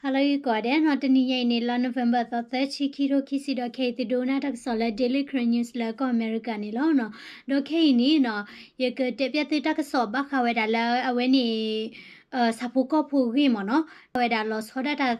ဟါလၢဂ့ၤကိးဂၤဒဲးနီၤ, တနံၤညါအံၤန့ၣ် လါ November သီသၢဆံ ခံထိခံဆံဒီး ခဲအံၤသုဒိကနၣ်တၢ်ကစီၣ်လၢ Daily Karen News လၢကီၢ်အမဲရကၤန့ၣ်လီၤနီၤ. ဒီးခဲအံၤန့ၣ်နီၤ, ယကတဲပျဲသုတၢ်ကစီၣ်ဘၣ်ဃးဝဲဒၣ်လၢအဝဲန့ၣ် ဆၣ်ဖိကီၢ်ဖိအဂ့ၢ်မ့ၢ်နီၤ, ဝဲဒၣ်လီၤဆီဒၣ်တၢ်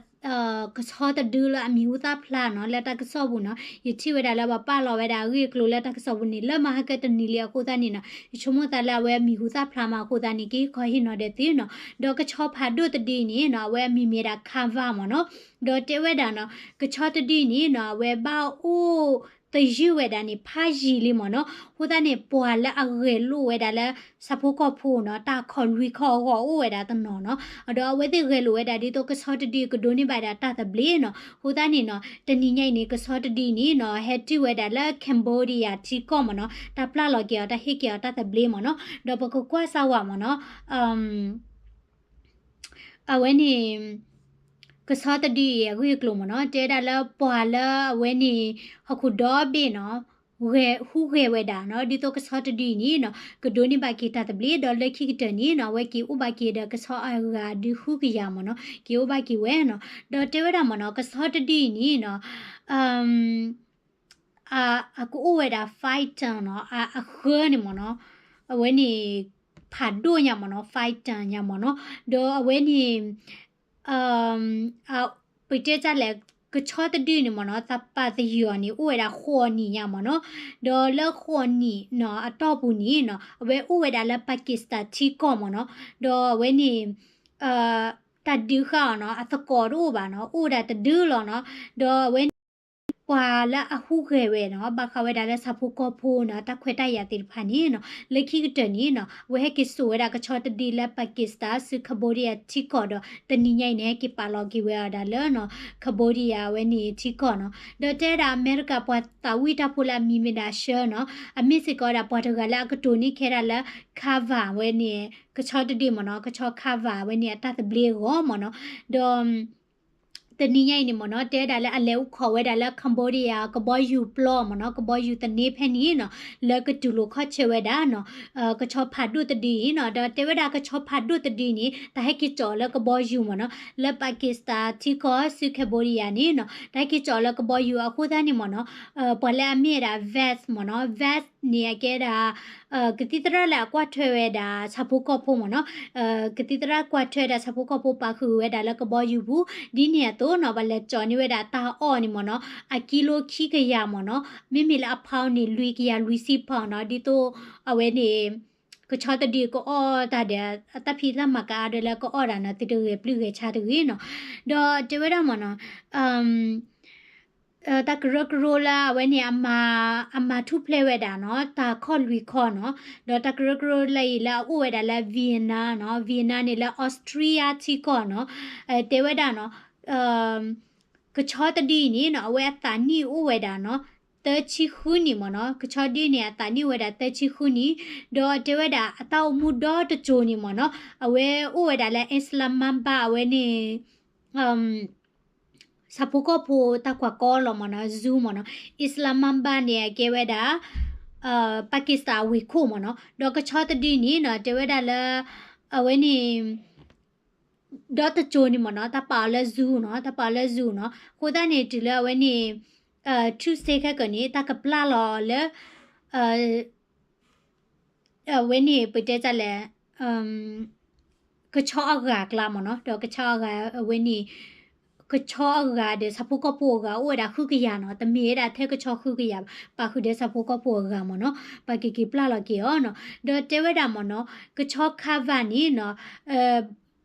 ကဆီတဒုလၢအမံၤဟူသၣ်ဖျါနီၤ လၢတၢ်ကစီၣ်ပူၤနီၤ, ယထံၣ်ဝဲဒၣ်လၢပှၤပာ်လီၤဝဲဒၣ်အဂ့ၢ်အကျိၤလၢတၢ်ကစီၣ်ပူၤန့ၣ် လၢမဟါကတနံၤလံအဃိသတးန့ၣ်နီၤ, ယဆိကမိၣ်သးလၢအဝဲအမံၤဟူသၣ်ဖျါမးအဃိသတးန့ၣ် ကဟ့ၣ်ခီဟ့ၣ်နီၤဒီးသုနီၤ. ဒီးကဆီဖးဒိၣ်တဒုအံၤန့ၣ်နီၤ အဝဲအမံၤမ့ၢ်ဒၣ် Kava မ့ၢ်နီၤ, ဒီးတဲဝဲဒၣ်နီၤ ကဆီတဒုအံၤန့ၣ်နီၤ အဝဲဘၣ်အိၣ် သယုၢ်ဝဲဒၣ်န့ၣ် ဖးယံာ်လံမ့ၢ်နီၤ, အဃိသတးန့ၣ် ပှၤလၢအဂဲၤလိာ်ဝဲဒၣ်လၢ ဆၣ်ဖိကီၢ်ဖိနီၤ တၢ်ခီၣ်လွံၢ်ခီၣ်အဂီၢ်အိၣ်ဝဲဒၣ်တနီၤနီၤ, ဒီးအဝဲသ့ၣ်ဂဲၤလိာ်ဝဲဒၣ်ဒ်သိးကဆီတဒုကဒိးန့ၢ်ဘၣ်ဒၣ်တၢ်သဘျ့နီၤ, အဃိသတးန့ၣ်နီၤ တနံၤညါအံၤန့ၣ် ကဆီတဒုအံၤန့ၣ်နီၤ ဟဲတုၤဝဲဒၣ်လၢ Cambodia ထံကီၢ်မ့ၢ်နီၤ, တၢ်ပျၢ်လီၤက့ၤအီၤ တၢ်ဟ့ၣ်က့ၤအီၤတၢ်သဘျ့မ့ၢ်နီၤ, ဒီးပကကွၢ်စၢ်ဝဲမ့ၢ်နီၤ အဝဲန့ၣ် ကဆီတဒုအံၤအဂ့ၢ်အကျိၤမ့ၢ်နီၤ, တဲဝဲဒၣ်လၢပှၤလၢအဝဲန့ၣ် ဟီၣ်ခိၣ်ဒီဘ့ၣ်နီၤ ဟူးဂဲၤဝဲဒၣ်နီၤ ဒ်သိးကဆီတဒုအံၤန့ၣ်နီၤ ကဒိးန့ၢ်ဘၣ်က့ၤတၢ်သဘျ့ ဒီးလၢခံကတၢၢ်န့ၣ်နီၤ အဝဲက့ၤအိၣ်ဘၣ်က့ၤဒီးကဆီအဂၤဒုဃုကယၤမ့ၢ်နီၤ, က့ၤအိၣ်ဘၣ်က့ၤဝဲနီၤ, ဒီးတဲဝဲဒၣ်မ့ၢ်နီၤ ကဆီတဒုအံၤန့ၣ်နီၤ အကအိၣ်ဝဲဒၣ် five ton နီၤ, အဃၢန့ၣ်မ့ၢ်နီၤ, အဝဲန့ၣ် ဖးဒိၣ်ညါမ့ၢ်နီၤ, five ton ညါမ့ၢ်နီၤ, ဒီးအဝဲန့ၣ် ပတဲတၢ်လဲၣ် ကဆီတဒုန့ၣ်မ့ၢ်နီၤ သးပာ်သယုၢ်အီၤန့ၣ် အိၣ်ဝဲဒၣ်ဃိးနံၣ်ညါမ့ၢ်နီၤ, ဒီးလၢဃိးနံၣ်နီၤ အတီၢ်ပူၤန့ၣ်နီၤ အဝဲအိၣ်ဝဲဒၣ်လၢ Pakistan ထံကီၢ်မ့ၢ်နီၤ, ဒီးအဝဲန့ၣ် တၢ်ဒုးဃာ်အီၤနီၤ အသကိးတအိၣ်ဘၣ်နီၤ အိၣ်ဝဲဒၣ်တဒုလီၤနီၤ, ဒီးအဝဲန့ၣ် ပှၤလၢအဟူးဂဲၤဝဲနီၤ ဘၣ်ဃးဝဲဒၣ်လၢဆၣ်ဖိကီၢ်ဖိနီၤ တၢ်ခွဲးတၢ်ယာ်သ့ၣ်တဖၣ်န့ၣ်နီၤ လၢခံကတၢၢ်န့ၣ်နီၤ အဝဲဟဲက့ၤစိာ်ဝဲဒၣ်ကဆီတဒုလၢ Pakistan ဆူ Cambodia ထံကီၢ်ဒီး တနံၤညါအံၤန့ၣ် ဟဲက့ၤပာ်လီၤက့ၤဝဲအီၤဒၣ်လၢနီၤ Cambodia အဝဲန့ၣ်ထံကီၢ်နီၤ, ဒီးတဲဝဲဒၣ်အမဲရကၤပှၤသးဝံၣ်တၢ်ဖိလၢအမံၤမ့ၢ်ဒၣ် Sher နီၤ အမ့ၢ်စ့ၢ်ကီးဝဲဒၣ်ပှၤတဂၤလၢအကတိၤန့ၢ်ခဲဒၣ်လၢ Kava ဝဲန့ၣ် ကဆီတဒုမ့ၢ်နီၤ ကဆီ Kava ဝဲန့ၣ်အတၢ်သဘျ့အဂီၢ်မ့ၢ်နီၤ, ဒီး တနံၤညါအံၤန့ၣ်မ့ၢ်နီၤ တဲဝဲဒၣ်လၢအလဲၤအိၣ်ခိးဝဲဒၣ်လၢ Cambodia ကဘီယူၤပျီမ့ၢ်နီၤ ကဘီယူၤသန့ဖဲန့ၣ်နီၤ လၢကတူၢ်လိာ်ခီၣ်ဆၢဝဲဒၣ်နီၤ ကဆီဖးဒိၣ်တဒုအံၤနီၤ ဒီးတဲဝဲဒၣ်ကဆီဖးဒိၣ်တဒုန့ၣ် တၢ်ဟဲက့ၤကၠီၣ်လၢကဘီယူၤမ့ၢ်နီၤ လၢ Pakistan ထံကီၢ်ဆူ Cambodia န့ၣ်နီၤ တၢ်ဟဲက့ၤကၠီၣ်လၢကဘီယူၤအဃိသတးန့ၣ်မ့ၢ်နီၤ ပှၤလၢအမ့ၢ်ဝဲဒၣ် vets မ့ၢ်နီၤ vets န့ၣ်အကဲဒၣ် ကသံၣ်သရၣ်လၢအကွၢ်ထွဲဝဲဒၣ်ဆၣ်ဖိကီၢ်ဖိမ့ၢ်နီၤ, ကသံၣ်သရၣ်ကွၢ်ထွဲဒၣ်ဆၣ်ဖိကီၢ်ဖိပာ်ဃုာ်ဝဲဒၣ်လၢကဘီယူၤပူၤ ဒ်န့ၣ်အသိးနီၤ ပှၤလဲၤကၠီၣ်န့ၢ်ဝဲဒၣ်တၢ်အီၣ်န့ၣ်မ့ၢ်နီၤ အကံလိခံကယၤမ့ၢ်နီၤ, မ့မ့ၢ်လၢအ pound န့ၣ် လွံၢ်ကယၤလွံၢ်ဆံ pound နီၤ ဒ်သိးအဝဲန့ၣ် ကဆီတဒုကအီၣ်တၢ်ဒီး အတၢ်ဖံးတၢ်မၤကအါဒီးလၢကအီၣ်ဒၣ်နီၤ သုတဂဲၤပျုၢ်ဂဲၤဆါတဂ့ၤနီၤ, ဒီးတဲဝဲဒၣ်မ့ၢ်နီၤ တၢ်ကရၢကရိလၢအဝဲန့ၣ် အမၤထူၣ်ဖျဲးဝဲဒၣ်နီၤ တၢ်ခီၣ်လွံၢ်ခီၣ်နီၤ, ဒီးတၢ်ကရၢကရိလၢအံၤလၢအအိၣ်ဝဲဒၣ်လၢ Vietnam နီၤ, Vietnam န့ၣ်လၢ Austria ထံကီၢ်နီၤ, တဲဝဲဒၣ်နီၤ ကဆီတဒုအံၤန့ၣ်နီၤ အဝဲအသးနံၣ်အိၣ်ဝဲဒၣ်နီၤ သၢဆံဃုနံၣ်မ့ၢ်နီၤ, ကဆီတဒုန့ၣ် အသးနံၣ်အိၣ်ဝဲဒၣ်သၢဆံဃုနံၣ်, ဒီးတဲဝဲဒၣ်အတၢ်အိၣ်မူဒီတစိၤန့ၣ်မ့ၢ်နီၤ အဝဲအိၣ်ဝဲဒၣ်လၢ Islamabad အဝဲန့ၣ် ဆၣ်ဖိကီၢ်ဖိတၢ်ကွၢ်ကီလီၤမ့ၢ်နီၤ zoo မ့ၢ်နီၤ, Islamabad န့ၣ် အကဲဝဲဒၣ် Pakistan အဝ့ၢ်ခိၣ်မ့ၢ်နီၤ, ဒီးကဆီတဒုန့ၣ်နီၤ တဲဝဲဒၣ်လၢ အဝဲန့ၣ် ဒီတစိၤန့ၣ်မ့ၢ်နီၤ တၢ်ပာ်အီၤလၢ zoo နီၤ, တၢ်ပာ်အီၤလၢ zoo နီၤ, အဃိသတးန့ၣ် တုၤလၢအဝဲန့ၣ် Tuesday ခဲကၢန့ၣ် တၢ်ကပျၢ်လီၤလၢ အဝဲန့ၣ် ပတဲတၢ်လဲၣ် ကဆီအဂၤအကျါမ့ၢ်နီၤ, ဒီးကဆီအဂၤအဝဲန့ၣ် ကဆီအဂၤဒီးဆၣ်ဖိကီၢ်ဖိအဂၤ အိၣ်ဝဲဒၣ်ဃုကယၤနီၤ, တမ့ၢ်ဝဲဒၣ်ထဲကဆီဃုကယၤဘၣ်, ပာ်ဃုာ်ဒီးဆၣ်ဖိကီၢ်ဖိအဂၤမ့ၢ်နီၤ, ပှၤက့ၤက့ၤပျၢ်လီၤက့ၤအီၤနီၤ, ဒီးတဲဝဲဒၣ်မ့ၢ်နီၤ ကဆီ Kava န့ၣ်နီၤ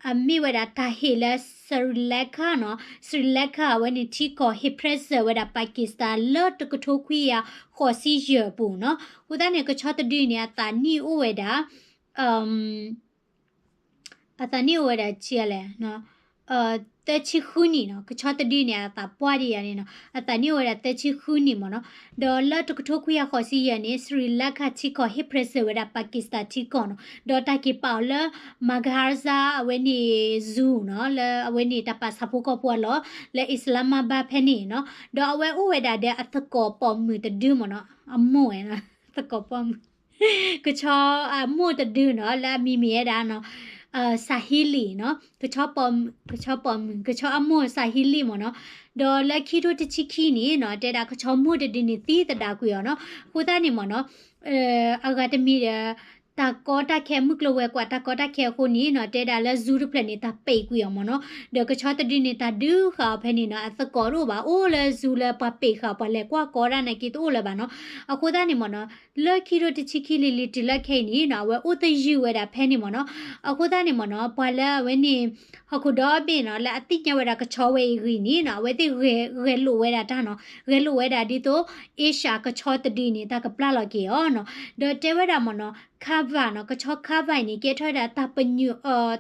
အမ့ၢ်ဝဲဒၣ်တၢ်ဟ့ၣ်လၢ Sri Lanka နီၤ, Sri Lanka အဝဲန့ၣ်ထံကီၢ်ဟ့ၣ် present ဝဲဒၣ် Pakistan လၢတကထိခွံကယၤဃိးဆံယဲၢ်အပူၤနီၤ, အဃိသတးန့ၣ် ကဆီတဒုန့ၣ် အသးနံၣ်အိၣ်ဝဲဒၣ် အသးနံၣ်အိၣ်ဝဲဒၣ်ဆံးလဲၣ် သၢဆံဃုနံၣ်နီၤ, ကဆီတဒုန့ၣ် အသးပှၢ်ဒံးယၤန့ၣ်နီၤ, အသးနံၣ်အိၣ်ဝဲဒၣ်သၢဆံဃုနံၣ်မ့ၢ်နီၤ, ဒီးလၢတကထိခွံကယၤဃိးဆံယဲၢ်န့ၣ် Sri Lanka ထံကီၢ် ဟ့ၣ် present ဝဲဒၣ် Pakistan ထံကီၢ်နီၤ, ဒီးတၢ်က့ၤပာ်အီၤလၢ Marghasa အဝဲန့ၣ် zoo နီၤ, လၢအဝဲန့ၣ်တၢ်ပာ်ဆၣ်ဖိကီၢ်ဖိအလီၢ် လၢ Islamabad ဖဲန့ၣ်နီၤ, ဒီးအဝဲအိၣ်ဝဲဒၣ်ဒီးအသကိးပိာ်မုၣ်တဒုမ့ၢ်နီၤ, အမိၢ်ဝဲ သကိးပိာ်မုၣ် ကဆီအမိၢ်တဒုနီၤ, လၢအမံၤမ့ၢ်ဝဲဒၣ်နီၤ Saheli နီၤ, ကဆီပိာ်မုၣ် ကဆီအမိၢ် Saheli မ့ၢ်နီၤ. ဒီးလၢခံထိတဆံခံန့ၣ်နီၤ တဲဒၣ်ကဆီမိၢ်တဒုန့ၣ်သံသဒၣ်ကွံာ်အီၤနီၤ. အဃိသတးန့ၣ်မ့ၢ်နီၤ အဂၤတမံၤဒီး တၢ်ကီတၢ်ခဲ မုၢ်ကျိၤဝဲၤကွာ်တၢ်ကီတၢ်ခဲအဃိန့ၣ်နီၤ တဲဒၣ်လၢ zoo တဖျၢၣ်န့ၣ် တၢ်ပံာ်ကွံာ်အီၤမ့ၢ်နီၤ. ဒီးကဆီတဒုန့ၣ် တၢ်ဒုးဃာ်အီၤဖဲန့ၣ်နီၤ အသကိးတအိၣ်ဘၣ် အိၣ်လၢ zoo လၢပှၤပံာ်ဃာ် ပှၤလဲၤကွၢ်ကီဒၣ်နာ်က့တအိၣ်လၢၤဘၣ်နီၤ. အဃိသတးန့ၣ်မ့ၢ်နီၤ လၢခံထိတဆံခံလံၤလံၤတုၤလၢခဲအံၤန့ၣ်နီၤ အဝဲအိၣ်သယုၢ်ဝဲဒၣ်ဖဲန့ၣ်မ့ၢ်နီၤ. အဃိသတးန့ၣ်မ့ၢ်နီၤ ပှၤလၢအဝဲန့ၣ် ဟီၣ်ခိၣ်ဒီဘ့ၣ်နီၤ လၢအသ့ၣ်ညါဝဲဒၣ်ကဆီဝဲအံၤအဂ့ၢ်န့ၣ်နီၤ အဝဲသ့ၣ်ဂဲၤလိာ်ဝဲဒၣ်တၢ်နီၤ, ဂဲၤလိာ်ဝဲဒၣ်ဒ်သိး Asia ကဆီတဒုန့ၣ် တၢ်ကပျၢ်လီၤက့ၤအီၤနီၤ. ဒီးတဲဝဲဒၣ်မ့ၢ်နီၤ Kava နီၤ ကဆီ Kava အံၤန့ၣ် ကဲထီၣ်ဝဲဒၣ်တၢ်ပညိၣ်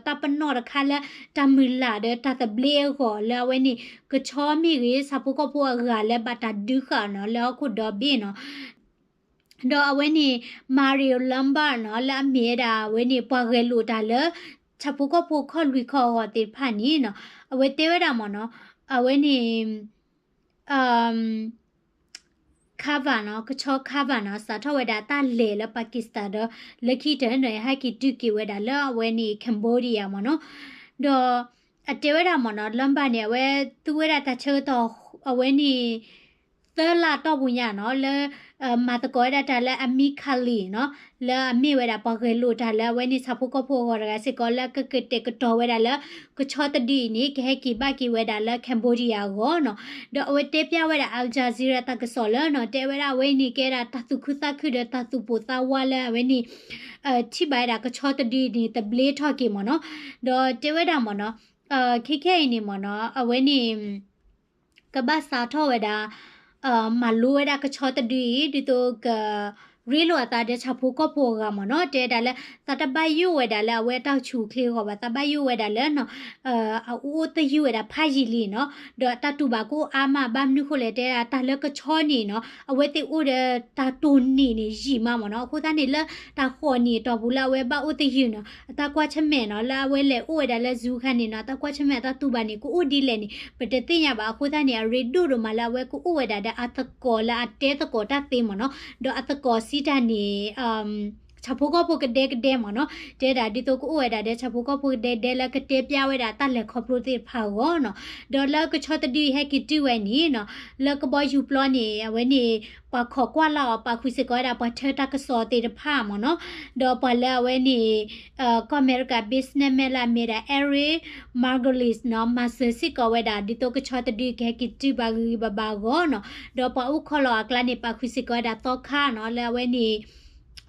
တၢ်ပနီၣ်တခါလၢ တၢ်မုၢ်လၢ်ဒီးတၢ်သဘျ့အဂီၢ်လၢအဝဲန့ၣ် ကဆီမ့ၢ်ဂ့ၤ ဆၣ်ဖိကီၢ်ဖိအဂၤလၢဘၣ်တၢ်ဒုးဃာ်နီၤ လၢဟီၣ်ခိၣ်ဒီဘ့ၣ်နီၤ. ဒီးအဝဲန့ၣ် Mario Lombard နီၤ လၢအမ့ၢ်ဝဲဒၣ်အဝဲန့ၣ် ပှၤဂဲၤလိာ်တၢ်လၢ ဆၣ်ဖိကီၢ်ဖိခီၣ်လွံၢ်ခီၣ်အဂီၢ်သ့ၣ်တဖၣ်န့ၣ်နီၤ အဝဲတဲဝဲဒၣ်မ့ၢ်နီၤ အဝဲန့ၣ် Kava နီၤ ကဆီ Kava နီၤ စးထီၣ်ဝဲဒၣ်တၢ်လဲၤလၢ Pakistan ဒီး လၢခံတၢၢ်န့ၣ် ဟဲက့ၤတုၤက့ၤဝဲဒၣ်လၢအဝဲန့ၣ် Cambodia မ့ၢ်နီၤ. ဒီးအတဲဝဲဒၣ်မ့ၢ်နီၤ Lombard န့ၣ် အဝဲသူဝဲဒၣ်တၢ်ဆၢကတီၢ် အဝဲန့ၣ် သၢလါတီၢ်ပူၤညါနီၤ လၢ မၤသကိးဝဲဒၣ်တၢ်လၢ Amir Khalil နီၤ လၢအမ့ၢ်ဝဲဒၣ်ပှၤဂဲၤလိာ်တၢ်လၢအဝဲန့ၣ် ဆၣ်ဖိကီၢ်ဖိအဂီၢ်တဂၤစ့ၢ်ကီး လၢကကတဲာ်ကတီၤဝဲဒၣ်လၢ ကဆီတဒုအံၤန့ၣ် ကဟဲက့ၤဘၣ်က့ၤဝဲဒၣ်လၢ Cambodia အဂီၢ်နီၤ. ဒီးအဝဲတဲပျၢ်ဝဲဒၣ် Al Jazeera တၢ်ကစီၣ်လၢနီၤ တဲဝဲဒၣ်အဝဲအံၤန့ၣ် ကဲဒၣ်တၢ်သူၣ်ခုသးခုဒီးတၢ်သူၣ်ပိာ်သးဝးလၢအဝဲန့ၣ် ထံၣ်ဘၣ်ဝဲဒၣ်ကဆီတဒုအံၤန့ၣ် သဘျ့ထီၣ်က့ၤမ့ၢ်နီၤ. ဒီးတဲဝဲဒၣ်မ့ၢ်နီၤ ခဲခဲအံၤန့ၣ်မ့ၢ်နီၤ အဝဲန့ၣ် ကဘၣ်စးထီၣ်ဝဲဒၣ် မၤလိဝဲဒၣ်ကဆီတဒုအံၤ ဒ်သိးက ရ့လိာ်အသးဒီးဆၣ်ဖိကီၢ်ဖိအဂၤမ့ၢ်နီၤ. တဲဒၣ်လၢ သးတဘၣ်ယိၣ်ဝဲဒၣ်လၢအဝဲတၢ်ဆူၣ်ချ့အဂီၢ်ဘၣ်, သးဘၣ်ယိၣ်ဝဲဒၣ်လၢ အအိၣ်သယုၢ်ဝဲဒၣ်ဖးယံာ်လံနီၤ. ဒီးတၢ်တူၢ်ဘၣ်ကအိၣ်အါမး ဘၣ်မနုၤဃိလဲၣ် တဲဒၣ်တၢ်လၢကဆီန့ၣ်နီၤ အဝဲသ့ၣ်အိၣ်ဒီးတၢ်တိၢ်နီၣ်န့ၣ်ယံာ်မးမ့ၢ်နီၤ. အဃိသတးန့ၣ် လၢတၢ်ဃိးနံၣ်အတီၢ်ပူၤလၢအဝဲဘၣ်အိၣ်သယုၢ်နီၤ အတၢ်ကွၢ်ဆၢၣ်မဲာ်နီၤ လၢအဝဲလဲၤအိၣ်ဝဲဒၣ်လၢ zoo ခါန့ၣ်နီၤ အတၢ်ကွၢ်ဆၢၣ်မဲာ်အတၢ်တူၢ်ဘၣ်န့ၣ် ကအိၣ်ဒ်လဲၣ်န့ၣ် ပတသ့ၣ်ညါဘၣ်. အဃိသတးန့ၣ် အရ့ဒိၣ်ဒိၣ်မးလၢအဝဲကအိၣ်ဝဲဒၣ်ဒီးအသကိးလၢအတဲသကိးတၢ်သ့မ့ၢ်နီၤ. ဒီးအသကိးစံးတၢ်န့ၣ် ဆၣ်ဖိကီၢ်ဖိကဒဲကဒဲမ့ၢ်နီၤ. တဲဒၣ်ဒ်သိးကအိၣ်ဝဲဒၣ်ဒီးဆၣ်ဖိကီၢ်ဖိကဒဲကဒဲလၢကတဲပျၢ်ဝဲဒၣ်တၢ်လဲၤခီဖျိသ့ၣ်တဖၣ်အဂီၢ်နီၤ. ဒီးလၢကဆီတဒုဟဲက့ၤတုၤဝဲန့ၣ်နီၤ လၢကဘီယူၤပျီန့ၣ် အဝဲန့ၣ် ပှၤခိးကွၢ်လၢ်အီၤ ပာ်ဃုာ်စ့ၢ်ကီးဝဲဒၣ်ပှၤထၢတၢ်ကစီၣ်သ့ၣ်တဖၣ်မ့ၢ်နီၤ. ဒီးပှၤလၢအဝဲန့ၣ် ကီၢ်အမဲရကၤ businessman လၢအမ့ၢ်ဒၣ် Eric Margolis နီၤ မၤစၢၤစ့ၢ်ကီးဝဲဒၣ် ဒ်သိးကဆီတဒုကဟဲက့ၤတုၤဘၣ်ဂ့ၤဂ့ၤဘၣ်ဘၣ်အဂီၢ်နီၤ. ဒီးပှၤအိၣ်ခိးလီၤအကျါန့ၣ် ပာ်ဃုာ်စ့ၢ်ကီးဝဲဒၣ်သီခါနီၤ လၢအဝဲန့ၣ်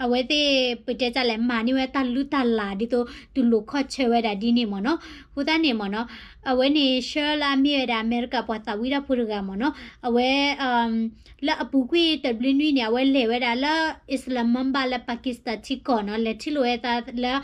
အဝဲသ့ၣ်ပတဲတၢ်လဲၣ် မၤန့ၢ်ဝဲတၢ်လုၢ်တၢ်လၢ် ဒ်သိးတူၢ်လိာ်ခီၣ်ဆၢဝဲဒၣ်ဒ်န့ၣ်မ့ၢ်နီၤ. အဃိသတးန့ၣ်မ့ၢ်နီၤ အဝဲန့ၣ် ဆှၢလၢအမ့ၢ်ဝဲဒၣ်အမဲရကၤပှၤသးဝံၣ်တၢ်ဖိတဂၤမ့ၢ်နီၤ အဝဲ လၢအပူၤကွံာ်တဘျုးနွံန့ၣ် အဝဲလဲၤဝဲဒၣ်လၢ Islamabad လၢ Pakistan ထံကီၢ်နီၤ လဲၤထံၣ်လိာ်ဝဲသးလၢ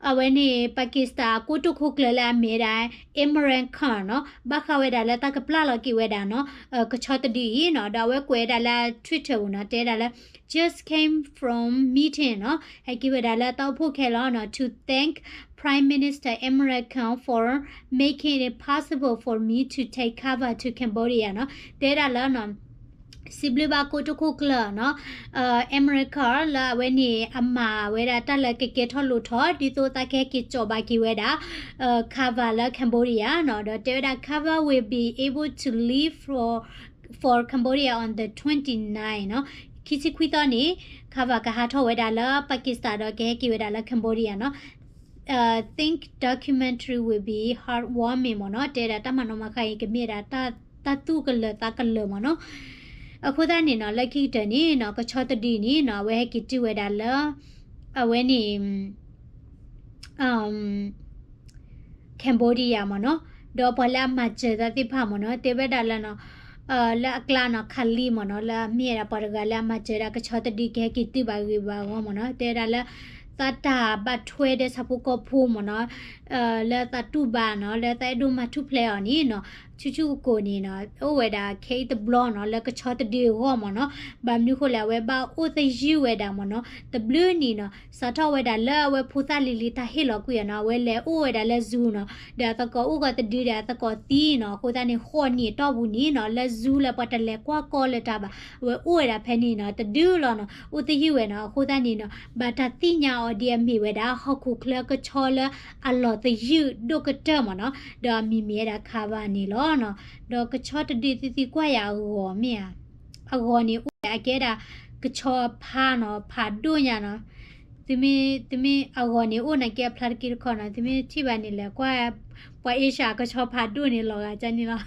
အဝဲန့ၣ် Pakistan အကိတိာ်ခိၣ်ကျၢၢ်လၢအမ့ၢ်ဝဲဒၣ် Imran Khan နီၤ ဘၣ်ဃးဝဲဒၣ်လၢတၢ်ကပျၢ်လီၤက့ၤဝဲဒၣ်နီၤ ကဆီတဒုအံၤနီၤ ဒီးအဝဲကွဲးဝဲဒၣ်လၢ Twitter ပူၤနီၤ တဲဝဲဒၣ်လၢ just came from meeting နီၤ ဟဲက့ၤဝဲဒၣ်လၢတၢ်အိၣ်ဖှိၣ်ခဲလၢာ်နီၤ to thank Prime Minister Imran Khan for making it possible for me to take Kava to Cambodia နီၤ တဲဝဲဒၣ်လၢ စံးဘျုးဘၣ်ကိတိာ်ခိၣ်ကျၢၢ်နီၤ Imran Khan လၢအဝဲန့ၣ် အမၤဝဲဒၣ်တၢ်လၢကကဲထီၣ်လိၣ်ထီၣ် ဒ်သိးသးကဟဲက့ၤစိာ်ဘၣ်က့ၤဝဲဒၣ် Kava လၢ Cambodia နီၤ ဒီးတဲဝဲဒၣ် Kava will be able to leave for for Cambodia on the twenty-nine နီၤ ခံဆံခွံသီန့ၣ် Kava ကဟးထီၣ်ဝဲဒၣ်လၢ Pakistan ဒီးကဟဲက့ၤဝဲဒၣ်လၢ Cambodia နီၤ think documentary will be heartwarming မ့ၢ်နီၤ တဲဒၣ်တၢ်မၤနီၣ်မၤဃါအံၤ ကမ့ၢ်ဒၣ်တၢ်သူၣ်ကလၢၤသးကလၢၤမ့ၢ်နီၤ အဃိသတးန့ၣ်နီၤ လၢခံကတၢၢ်န့ၣ်နီၤ ကဆီတဒုန့ၣ်နီၤ အဝဲဟဲက့ၤတုၤဝဲဒၣ်လၢ အဝဲန့ၣ် Cambodia မ့ၢ်နီၤ ဒီးပှၤလၢအမၤစၢၤသးသ့ၣ်တဖၣ်မ့ၢ်နီၤ တဲဝဲဒၣ်လၢ လၢအကျါနီၤ Khalid မ့ၢ်နီၤ လၢအမ့ၢ်ဝဲဒၣ်ပှၤတဂၤလၢအမၤစၢၤဒၣ်ကဆီတဒုကဟဲက့ၤတုၤဘၣ်ဂ့ၤဘၣ်အဂီၢ်မ့ၢ်နီၤ တဲဝဲဒၣ်လၢ သးတၢ်ဘၣ်ထွဲဒီးဆၣ်ဖိကီၢ်ဖိမ့ၢ်နီၤ လၢသးတူၢ်ဘၣ်နီၤ လၢသးအဲၣ်ဒိးမၤထူၣ်ဖျဲးအီၤန့ၣ်နီၤ ဆူၣ်ဆူၣ်ကိၢ်ကိၢ်န့ၣ်နီၤ အိၣ်ဝဲဒၣ်ခဲအံၤတဘျီနီၤ လၢကဆီတဒုအဂီၢ်မ့ၢ်နီၤ ဘၣ်မနုၤဃိလဲၣ် အဝဲဘၣ်အိၣ်သယုၢ်ဝဲဒၣ်မ့ၢ်နီၤ တဘျုးနံၣ်နီၤ စးထီၣ်ဝဲဒၣ်လၢအဝဲဖိသၣ်လံၤလံၤတၢ်ဟ့ၣ်လီၤကွံာ်အီၤနီၤ အဝဲလဲၤအိၣ်ဝဲဒၣ်လၢ zoo နီၤ ဒီးအသကိးအိၣ်ဂီၤတဒုဒီးအသကိးသံနီၤ အဃိသတးန့ၣ် ဃိးနံၣ်အတီၢ်ပူၤန့ၣ်နီၤ လၢ zoo လၢပှၤတလဲၤကွၢ်ကီလၢၤတၢ်ဘၣ် အဝဲအိၣ်ဝဲဒၣ်ဖဲန့ၣ်နီၤ တဒုလီၤနီၤ အိၣ်သယုၢ်ဝဲနီၤ အဃိသတးန့ၣ်နီၤ ဘၣ်တၢ်သ့ၣ်ညါ ဒ်အမ့ၢ်ဝဲဒၣ် ဟီၣ်ခိၣ်ချၢကဆီလၢအလီၤသယုၢ်ဒိၣ်ကတၢၢ်မ့ၢ်နီၤ, ဒီးအမံၤမ့ၢ်ဝဲဒၣ် Kava န့ၣ်လီၤနီၤ. ဒီးကဆီတဒုးသုသံကွၢ်ယၤအဂီၤမ့ၢ်ဧါ, အဂီၤန့ၣ်အိၣ်အကဲဒၣ် ကဆီဖါနီၤ, ဖးဒိၣ်ညါနီၤ. သုမ့ၢ်, သုမ့ၢ်အဂီၤန့ၣ်အိၣ်န့ၣ်ကဲအဖျါတက့ၢ်တခီနီၤ, သုမ့ၢ်ထံၣ်ဘၣ်န့ၣ်လဲၤကွၢ် ပှၤအ့ရှၢၣ်ကဆီဖးဒိၣ်န့ၣ်လီၤဂာ်ကန့ၣ်လီၤ.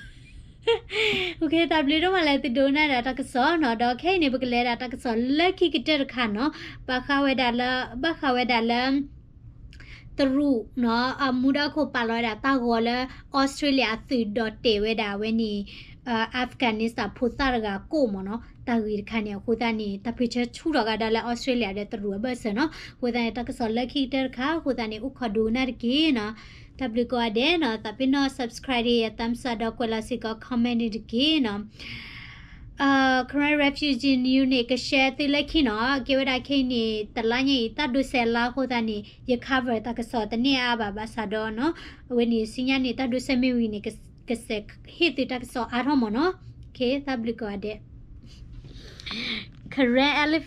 တၢ်ဘျုးဒိၣ်မးလၢသုဒိကနၣ်ဒၣ်တၢ်ကစီၣ်နီၤ, ဒီးခဲအံၤန့ၣ် ပကလဲၤဒၣ်တၢ်ကစီၣ်လၢခံကတၢၢ်တခါနီၤ, ဘၣ်ဃးဝဲဒၣ်လၢ, ဘၣ်ဃးဝဲဒၣ်လၢ တရူးနီၤ, အမူဒါခိၣ်ပာ်လီၤဝဲဒၣ်တၢ်ဂီၤလၢ အီစထြ့လယါအသုးဒီးတဲာ်ဝဲဒၣ်ဝဲန့ၣ် Afghanistan ဖိသၣ်တဂၤကိၣ်မ့ၢ်နီၤ, တၢ်ဂ့ၢ်တခါန့ၣ် အဃိသတးန့ၣ် တၢ်ပၢၢ်ဆၢဆူၣ်ထီၣ်ကဒါလၢအီစထြ့လယါဒီးတရူးအဘၢၣ်စၢၤနီၤ, အဃိသတးန့ၣ် တၢ်ကစီၣ်လၢခံကတၢၢ်တခါ, အဃိသတးန့ၣ် အိၣ်ခိးဒိကနၣ်တက့ၢ်နီၤ. တၢ်ဘျုးကိးဂၤဒဲးနီၤ, သးပ့ၤနီၣ် subscribe ဒီး thumbs up ဒီးကွဲးလီၤစ့ၢ်ကီး comment န့ၣ်တက့ၢ်နီၤ. Karen Refugee News န့ၣ် ကshareသုလၢခံနီၤ, ကဲဝဲဒၣ်ခဲအံၤန့ၣ် တလါညါအံၤ တၢ်ဒိးစဲးလါအဃိသတးန့ၣ် ယ cover တၢ်ကစီၣ်တန့ၢ်အါဘၣ်ဘၣ်ဆၣ်ဒီးနီၤ, အဝဲန့ၣ် ဆူညါန့ၣ် တၢ်ဒိးစဲးမ့ၢ်ဝံၤန့ၣ် ကစးဟ့ၣ်သုတၢ်ကစီၣ်အါထီၣ်မ့ၢ်နီၤ. တၢ်ဘျုးကိးဂၤဒဲး. Karen Elephant